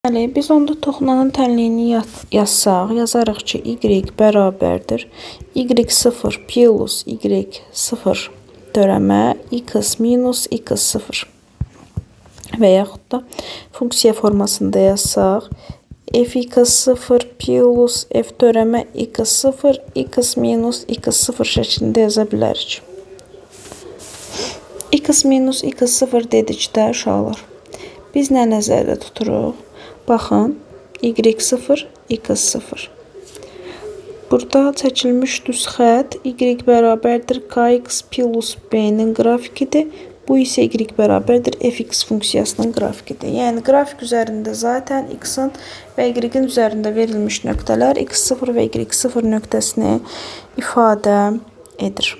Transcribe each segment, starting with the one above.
Deməli, biz onda toxunanın tənliyini yazsaq, yazarıq ki, y bərabərdir y0 plus y0 törəmə x minus x0 və yaxud da funksiya formasında yazsaq, fx0 plus f törəmə x0 x minus x0 şəklində yaza bilərik. X minus x0 dedikdə uşaqlar, biz nə nəzərdə tuturuq? Baxın, y0, x0. Burada çəkilmiş düz xətt y bərabərdir kx plus b-nin qrafikidir. Bu isə y bərabərdir fx funksiyasının qrafikidir. Yəni, qrafik üzərində zaten x-in və y-in üzərində verilmiş nöqtələr x0 və y0 nöqtəsini ifadə edir.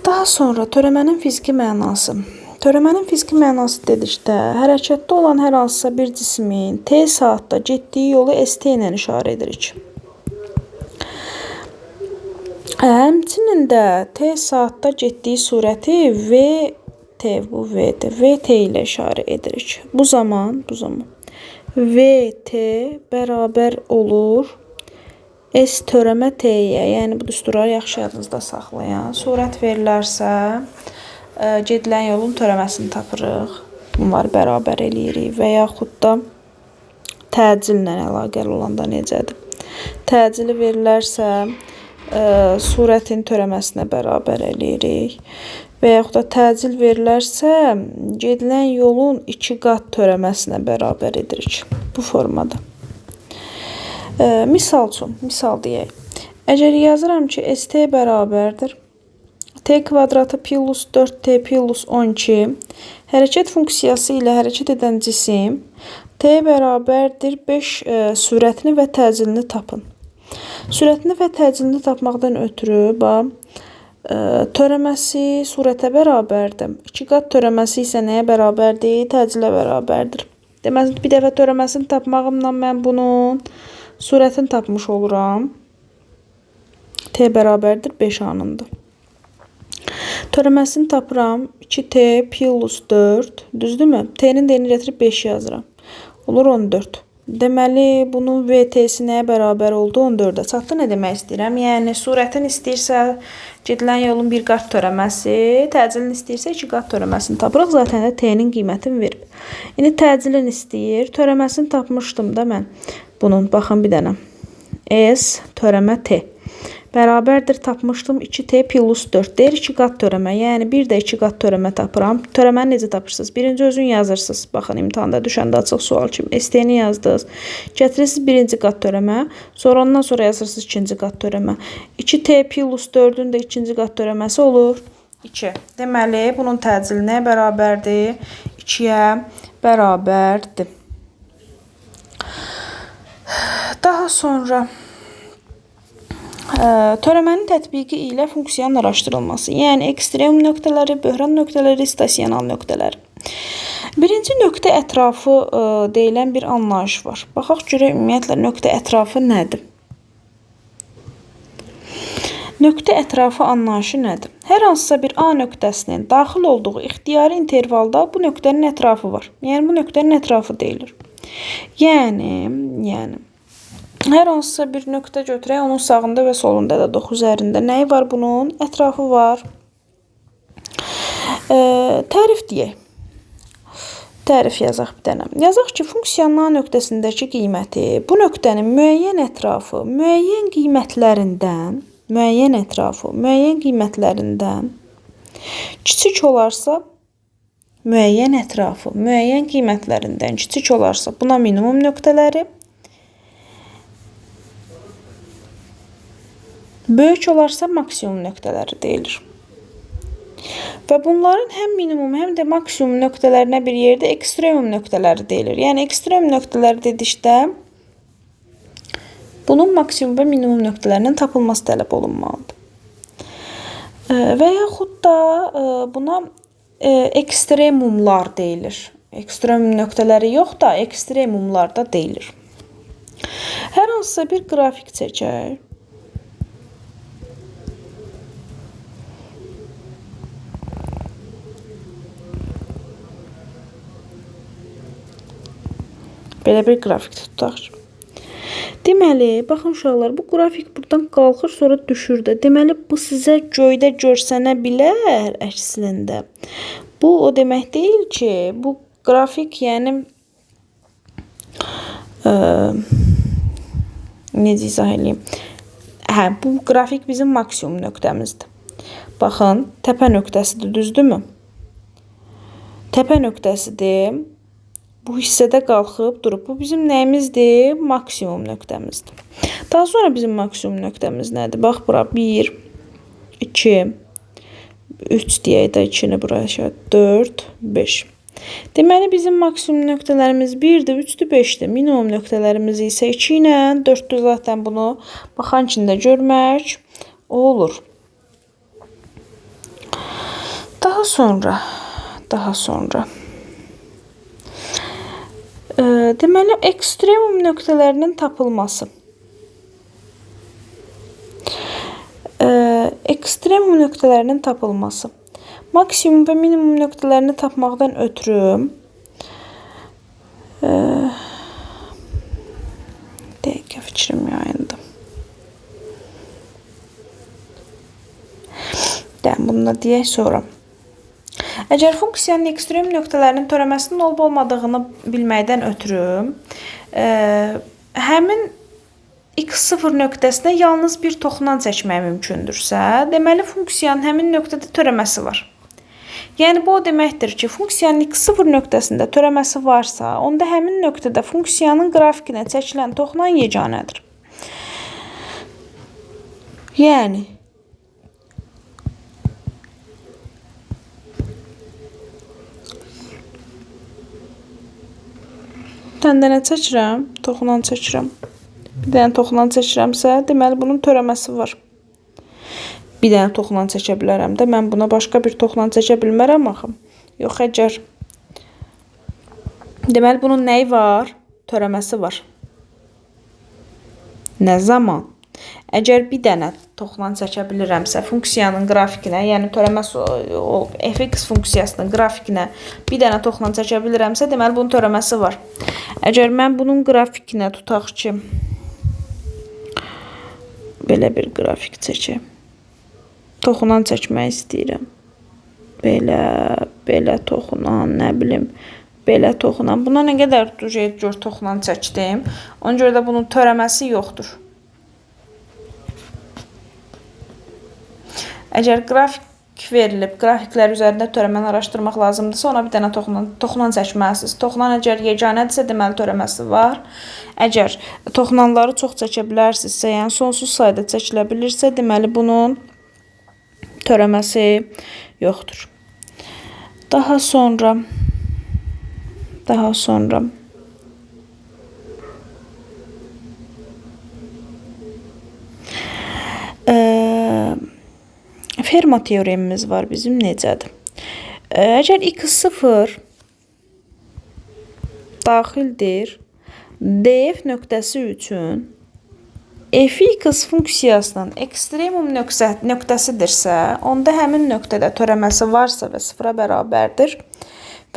Daha sonra törəmənin fiziki mənası. Törəmənin fiziki mənası dedikdə, hərəkətdə olan hər hansısa bir cismin t saatda getdiyi yolu ST ilə işarə edirik. Həmçinin də t saatda getdiyi sürəti VT, bu V-dir, VT ilə işarə edirik. Bu zaman VT bərabər olur S törəmə T-yə. Yəni, bu düsturları yaxşı yadınızda saxlayın. Sürət verilərsə, gedilən yolun törəməsini tapırıq. Bunları bərabər eləyirik və yaxud da təcillə əlaqəli olanda necədir? Təcili verilərsə, sürətin törəməsinə bərabər eləyirik. Və yaxud da təcil verilərsə, gedilən yolun 2 qat törəməsinə bərabər edirik. Bu formada. Misal üçün, misal deyək. Əgər yazıram ki, ST bərabərdir t kvadratı plus 4t plus 12 hərəkət funksiyası ilə hərəkət edən cisim t bərabərdir 5 sürətini və təcilini tapın. Sürətini və təcilini tapmaqdan ötürü törəməsi sürətə bərabərdir. 2 qat törəməsi isə nəyə bərabərdir? Təcilə bərabərdir. Deməli, bir dəfə törəməsini tapmağımla mən bunun sürətini tapmış oluram. T bərabərdir 5 anında. Törəməsini tapıram. 2t plus 4. Düzdürmü? T-nin də gətirib 5 yazıram. Olur 14. Deməli, bunun VT-si nəyə bərabər oldu? 14-ə. Çatdı, nə demək istəyirəm? Yəni, sürətin istəyirsə, gedilən yolun bir qat törəməsi, təcilin istəyirsə, 2 qat törəməsini tapırıq. Zaten də T-nin qiymətini verib. İndi təcilin istəyir. Törəməsini tapmışdım da mən bunun. Baxın bir dənə. S törəmə T. Bərabərdir tapmışdım 2T plus 4. Deyir 2 qat törəmə. Yəni, bir də 2 qat törəmə tapıram. Törəməni necə tapırsınız? Birinci özün yazırsınız. Baxın, imtahanda düşəndə açıq sual kimi. ST-ni yazdınız. Gətirirsiniz birinci qat törəmə. Sonra ondan sonra yazırsınız ikinci qat törəmə. 2T plus 4-ün də ikinci qat törəməsi olur 2. Deməli, bunun təcili nəyə bərabərdir? 2-yə bərabərdir. Daha sonra törəmənin tətbiqi ilə funksiyanın araşdırılması. Yəni, ekstremum nöqtələri, böhran nöqtələri, stasional nöqtələri. Birinci nöqtə ətrafı deyilən bir anlayış var. Baxaq görək, ümumiyyətlə, nöqtə ətrafı nədir? Nöqtə ətrafı anlayışı nədir? Hər hansısa bir A nöqtəsinin daxil olduğu ixtiyari intervalda bu nöqtənin ətrafı var. Yəni, bu nöqtənin ətrafı deyilir. Yəni, hər hansısa bir nöqtə götürək, onun sağında və solunda da dox üzərində nəyi var bunun? Ətrafı var. Tərif deyək. Tərif yazaq bir dənə. Yazaq ki, funksiyanın A nöqtəsindəki qiyməti bu nöqtənin müəyyən ətrafı, müəyyən qiymətlərindən, müəyyən ətrafı, müəyyən qiymətlərindən kiçik olarsa, müəyyən ətrafı, müəyyən qiymətlərindən kiçik olarsa, buna minimum nöqtələri, böyük olarsa maksimum nöqtələri deyilir. Və bunların həm minimum, həm də maksimum nöqtələrinə bir yerdə ekstremum nöqtələri deyilir. Yəni, ekstremum nöqtələri dedikdə bunun maksimum və minimum nöqtələrinin tapılması tələb olunmalıdır. Və yaxud da buna ekstremumlar deyilir. Ekstremum nöqtələri yox da ekstremumlar da deyilir. Hər hansısa bir qrafik çəkək. Belə bir qrafik tutaq. Deməli, baxın uşaqlar, bu qrafik buradan qalxır, sonra düşür də. Deməli, bu sizə göydə görsənə bilər əslində. Bu o demək deyil ki, bu qrafik, yəni necə izah eləyim? Hə, bu qrafik bizim maksimum nöqtəmizdir. Baxın, təpə nöqtəsidir, düzdürmü? Təpə nöqtəsidir. Bu hissədə qalxıb durub. Bu bizim nəyimizdir? Maksimum nöqtəmizdir. Daha sonra bizim maksimum nöqtəmiz nədir? Bax, bura 1, 2, 3 deyək də 2-ni buraya aşağı 4, 5. Deməli, bizim maksimum nöqtələrimiz 1-dir, 3-dür, 5-dir. Minimum nöqtələrimiz isə 2 ilə 4-dür. Zaten bunu baxan içində görmək olur. Daha sonra. Deməli, ekstremum nöqtələrinin tapılması. Ekstremum nöqtələrinin tapılması. Maksimum və minimum nöqtələrini tapmaqdan ötürü dəqiqə fikrim yayındı. Bunu da deyək sonra. Əgər funksiyanın ekstrem nöqtələrinin törəməsinin olub-olmadığını bilməkdən ötürü həmin x0 nöqtəsinə yalnız bir toxunan çəkmək mümkündürsə, deməli funksiyanın həmin nöqtədə törəməsi var. Yəni bu o deməkdir ki, funksiyanın x0 nöqtəsində törəməsi varsa, onda həmin nöqtədə funksiyanın qrafikinə çəkilən toxunan yeganədir. Yəni dənə çəkirəm, toxunan çəkirəm. Bir dənə toxunan çəkirəmsə, deməli bunun törəməsi var. Bir dənə toxunan çəkə bilərəm də. Mən buna başqa bir toxunan çəkə bilmərəm axı. Yox, əgər. Deməli bunun nəyi var? Törəməsi var. Nə zaman? Əgər bir dənə toxunan çəkə bilirəmsə, funksiyanın qrafikinə, yəni törəməsi olub fx funksiyasının qrafikinə bir dənə toxunan çəkə bilirəmsə, deməli bunun törəməsi var. Əgər mən bunun qrafikinə tutaq ki, belə bir qrafik çəkəm. Toxunan çəkmək istəyirəm. Belə, belə toxunan, nə bilim, belə toxunan. Buna nə qədər gör toxunan çəkdim. Ona görə də bunun törəməsi yoxdur. Əgər qrafik verilib, qrafiklər üzərində törəməni araşdırmaq lazımdırsa, ona bir dənə toxunan çəkməlisiniz. Toxunan əgər yeganədirsə, deməli törəməsi var. Əgər toxunanları çox çəkə bilərsinizsə, yəni sonsuz sayda çəkilə bilirsə, deməli bunun törəməsi yoxdur. Daha sonra Fermat teoremimiz var bizim necədir? Əgər x0 daxildir df nöqtəsi üçün fx funksiyasının ekstremum nöqtəsidirsə, onda həmin nöqtədə törəməsi varsa və sıfıra bərabərdir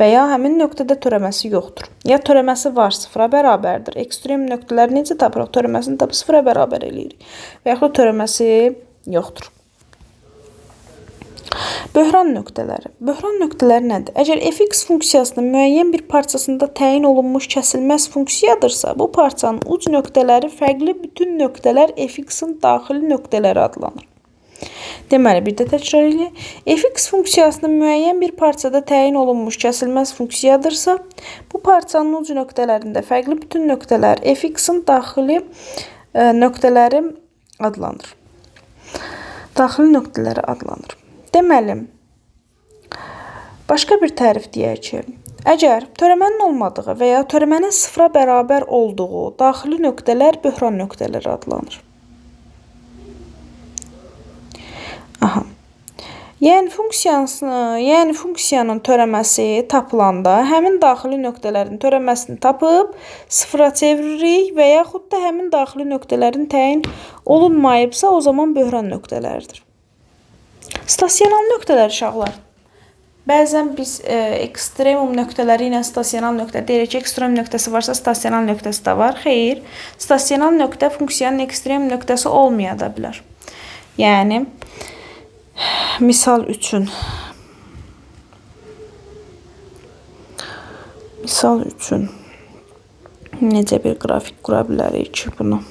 və ya həmin nöqtədə törəməsi yoxdur. Ya törəməsi var, sıfıra bərabərdir. Ekstremum nöqtələri necə tapırıq? Törəməsini tapıb sıfıra bərabər eləyirik. Və yaxud törəməsi yoxdur. Böhran nöqtələri. Böhran nöqtələri nədir? Əgər fx funksiyasının müəyyən bir parçasında təyin olunmuş kəsilməz funksiyadırsa, bu parçanın uc nöqtələri fərqli bütün nöqtələr fx-in daxili nöqtələri adlanır. Deməli, bir də təkrar eləyək. Fx funksiyasının müəyyən bir parçada təyin olunmuş kəsilməz funksiyadırsa, bu parçanın uc nöqtələrində fərqli bütün nöqtələr fx-in daxili nöqtələri adlanır. Daxili nöqtələri adlanır. Deməli, başqa bir tərif deyək ki, əgər törəmənin olmadığı və ya törəmənin sıfıra bərabər olduğu daxili nöqtələr böhran nöqtələri adlanır. Aha. Yəni funksiyanın törəməsi tapılanda həmin daxili nöqtələrin törəməsini tapıb sıfıra çeviririk və yaxud da həmin daxili nöqtələrin təyin olunmayıbsa, o zaman böhran nöqtələridir. Stasionar nöqtələr uşaqlar. Bəzən biz ekstremum nöqtələri ilə stasional nöqtə deyirik ki, ekstremum nöqtəsi varsa stasional nöqtəsi də var. Xeyr, stasional nöqtə funksiyanın ekstremum nöqtəsi olmaya da bilər. Yəni, misal üçün necə bir qrafik qura bilərik ki, bunu?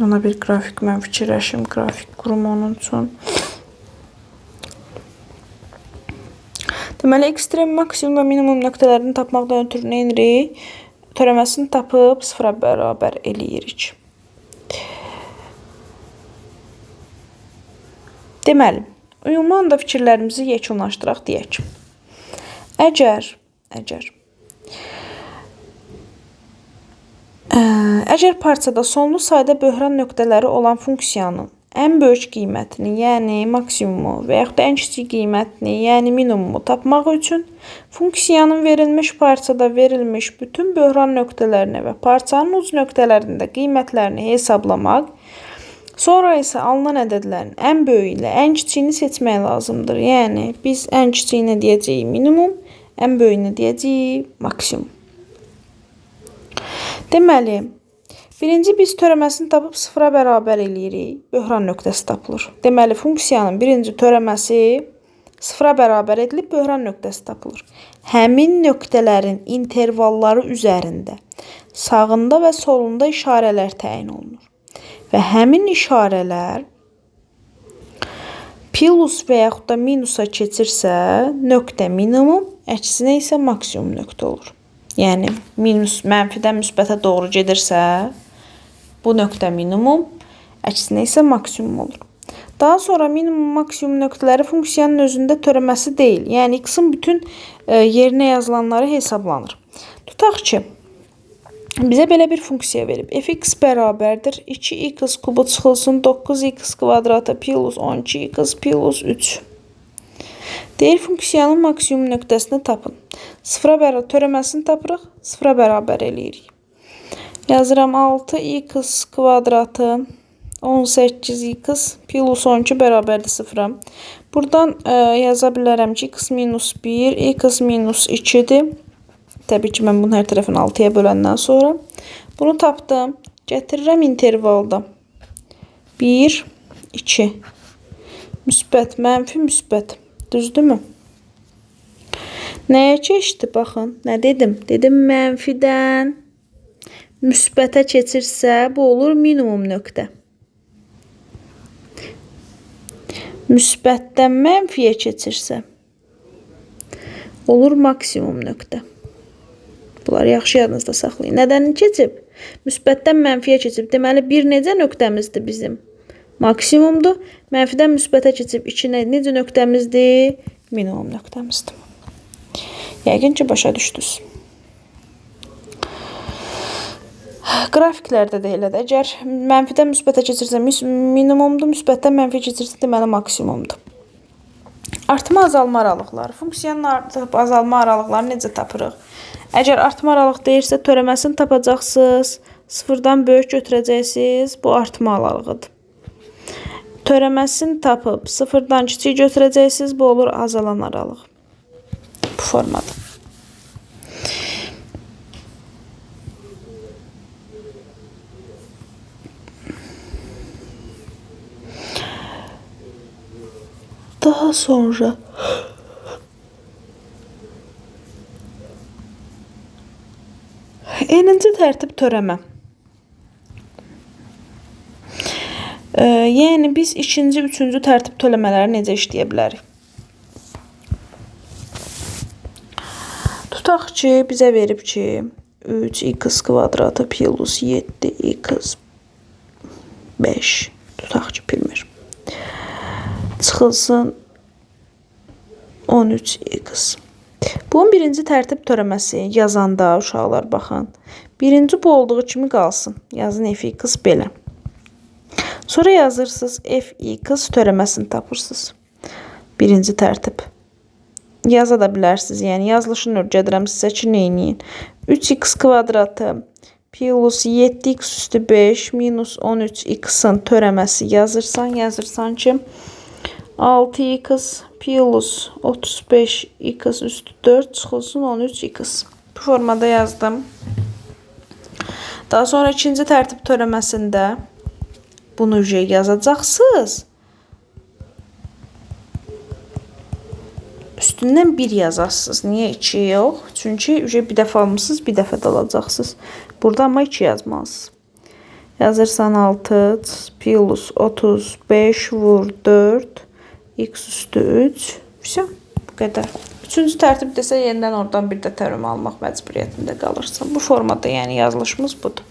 Ona bir qrafik mən fikirləşim, qrafik qurum onun üçün. Deməli, ekstrem, maksimum və minimum nöqtələrini tapmaqdan ötürü nə edirik? Törəməsini tapıb sıfıra bərabər eləyirik. Deməli, ümumən da fikirlərimizi yekunlaşdıraq deyək. Əgər parçada sonlu sayda böhran nöqtələri olan funksiyanın ən böyük qiymətini, yəni maksimumu və yaxud da ən kiçik qiymətini, yəni minimumu tapmaq üçün funksiyanın verilmiş parçada verilmiş bütün böhran nöqtələrini və parçanın uc nöqtələrində qiymətlərini hesablamaq, sonra isə alınan ədədlərin ən böyüyü ilə ən kiçiyini seçmək lazımdır. Yəni biz ən kiçiyini deyəcəyik minimum, ən böyüyünü deyəcəyik maksimum. Deməli, birinci biz törəməsini tapıb sıfıra bərabər eləyirik. Böhran nöqtəsi tapılır. Deməli, funksiyanın birinci törəməsi sıfıra bərabər edilib, böhran nöqtəsi tapılır. Həmin nöqtələrin intervalları üzərində sağında və solunda işarələr təyin olunur. Və həmin işarələr plus və yaxud da minusa keçirsə, nöqtə minimum, əksinə isə maksimum nöqtə olur. Yəni, minus mənfidən müsbətə doğru gedirsə, bu nöqtə minimum, əksinə isə maksimum olur. Daha sonra minimum, maksimum nöqtələri funksiyanın özündə törəməsi deyil. Yəni, x-in bütün yerinə yazılanları hesablanır. Tutaq ki, bizə belə bir funksiya verib. Fx bərabərdir 2x kubu çıxılsın 9x kvadratı plus 12x plus 3. Deyir, funksiyanın maksimum nöqtəsini tapın. Sıfıra bərabər törəməsini tapırıq, sıfıra bərabər eləyirik. Yazıram 6x kvadratı 18x plus 12 bərabərdir sıfıra. Buradan yaza bilərəm ki, x minus 1, x minus 2-dir. Təbii ki, mən bunun hər tərəfini 6-ya böləndən sonra. Bunu tapdım. Gətirirəm intervalda. 1, 2. Müsbət, mənfi, müsbət. Düzdürmü? Nəyə keçdi? Baxın, nə dedim? Dedim, mənfidən müsbətə keçirsə, bu olur minimum nöqtə. Müsbətdən mənfiyə keçirsə, olur maksimum nöqtə. Bunları yaxşı yadınızda saxlayın. Nədən keçib? Müsbətdən mənfiyə keçib. Deməli, bir necə nöqtəmizdir bizim? Maksimumdur. Mənfidən müsbətə keçib 2 necə nöqtəmizdir? Minimum nöqtəmizdir. Yəqin ki, başa düşdünüz. Qrafiklərdə də elədir. Əgər mənfidən müsbətə keçirsə minimumdur, müsbətdən mənfiyə keçirsə deməli maksimumdur. Artma azalma aralıqları. Funksiyanın artıb azalma aralıqlarını necə tapırıq? Əgər artma aralıq deyirsə törəməsini tapacaqsınız. Sıfırdan böyük götürəcəksiniz. Bu artma aralığıdır. Törəməsini tapıb sıfırdan kiçik götürəcəksiniz. Bu olur azalan aralıq. Bu formada. Daha sonra n-ci tərtib törəmə. Yəni biz ikinci, üçüncü tərtib törəmələri necə işləyə bilərik? Tutaq ki, bizə verib ki, 3x kvadratı plus 7x 5. Tutaq ki, bilmir. Çıxılsın 13x. Bunun birinci tərtib törəməsi yazanda uşaqlar baxın. Birinci bu olduğu kimi qalsın. Yazın fx belə. Sonra yazırsınız fx törəməsini tapırsınız. Birinci tərtib. Yaza da bilərsiniz. Yəni yazılışını öyrədirəm sizə ki, neyləyin. 3x kvadratı plus 7x üstü 5 minus 13x-ın törəməsi yazırsan, yazırsan ki 6x plus 35x üstü 4 çıxılsın 13x. Bu formada yazdım. Daha sonra ikinci tərtib törəməsində bunu yazacaqsınız. Üstündən 1 yazasınız. Niyə 2 yox? Çünki bir dəfə almışsınız, bir dəfə də alacaqsınız. Burada amma 2 yazmalısınız. Yazırsan 6 plus 35 vur 4 x üstü 3. Vəsə, bu qədər. Üçüncü tərtib desə yenidən oradan bir də tərəmə almaq məcburiyyətində qalırsan. Bu formada yəni yazılışımız budur.